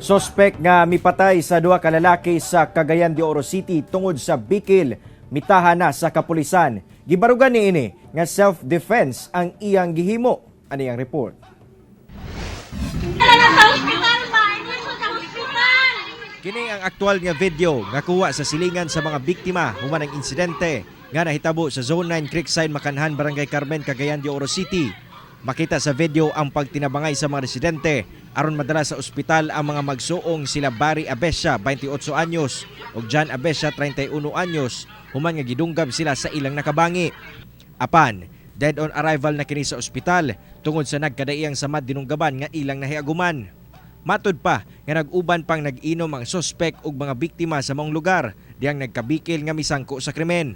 Sospek nga mipatay sa duha ka lalaki sa Cagayan de Oro City tungod sa bikil, mitaha na sa kapulisan. Gibarugan niini nga self-defense ang iyang gihimo. Ani ang report. Dala sa ospital ba? Hindi sa ospital! Kini ang aktual nga video nga kuha sa silingan sa mga biktima human ang insidente nga nahitabo sa Zone 9 Creekside, Makanhan, Barangay Carmen, Cagayan de Oro City. Makita sa video ang pagtinabangay sa mga residente aron madala sa ospital ang mga magsuong sila Barry Abesia, 28 anyos, ug John Abesia, 31 anyos, human nga gidunggab sila sa ilang nakabangi. Apan, dead on arrival na kini sa ospital tungod sa nagkadaiyang samad dinunggaban nga ilang nahiaguman. Matud pa nga nag-uban pang nag-inom ang sospek ug mga biktima sa maong lugar diyang nagkabikil nga misangko sa krimen.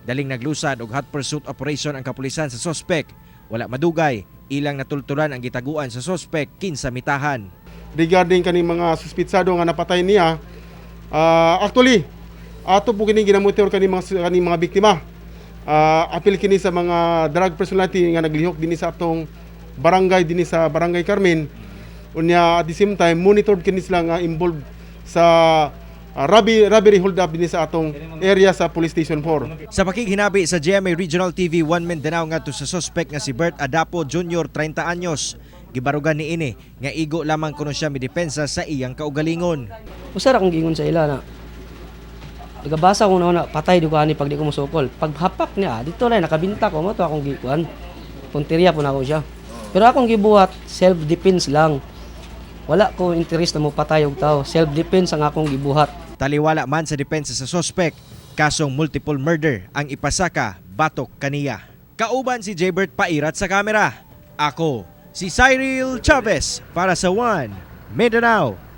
Daling naglusad og hot pursuit operation ang kapulisan sa sospek. Wala madugay, ilang natultulan ang gitaguan sa sospek kinsa mitahan. Regarding kaning mga suspitsado nga napatay niya, actually ato po kini ginamonitor kaning mga biktima. Apil kini sa mga drug personality nga naglihok dinhi sa atong barangay, dinhi sa Barangay Carmen. Unya, at the same time, monitored kini sila nga involved sa robbery hold up dinhi sa atong area sa Police Station 4. Sa pakighinabi sa GMA Regional TV 1 Mindanao ngadto sa suspect nga si Bert Adapo Jr., 30 anyos, gibarugan niini nga igo lamang kuno siya midepensa sa iyang kaugalingon. Usa ra akong giingon sa ila na nagabasa ko na patay di ko ani pag di ko musukol. Pag hapak niya, dito na nakabinta ko mo to akong gikuan. Punteriya po na ako siya. Pero akong gibuhat, self defense lang. Wala ko interest na mo patay og tao. Self defense ang akong gibuhat. Taliwala man sa depensa sa suspect, kasong multiple murder ang ipasaka batok kaniya. Kauban si Jabert Pairat sa kamera. Ako, si Cyril Chavez para sa One Mindanao.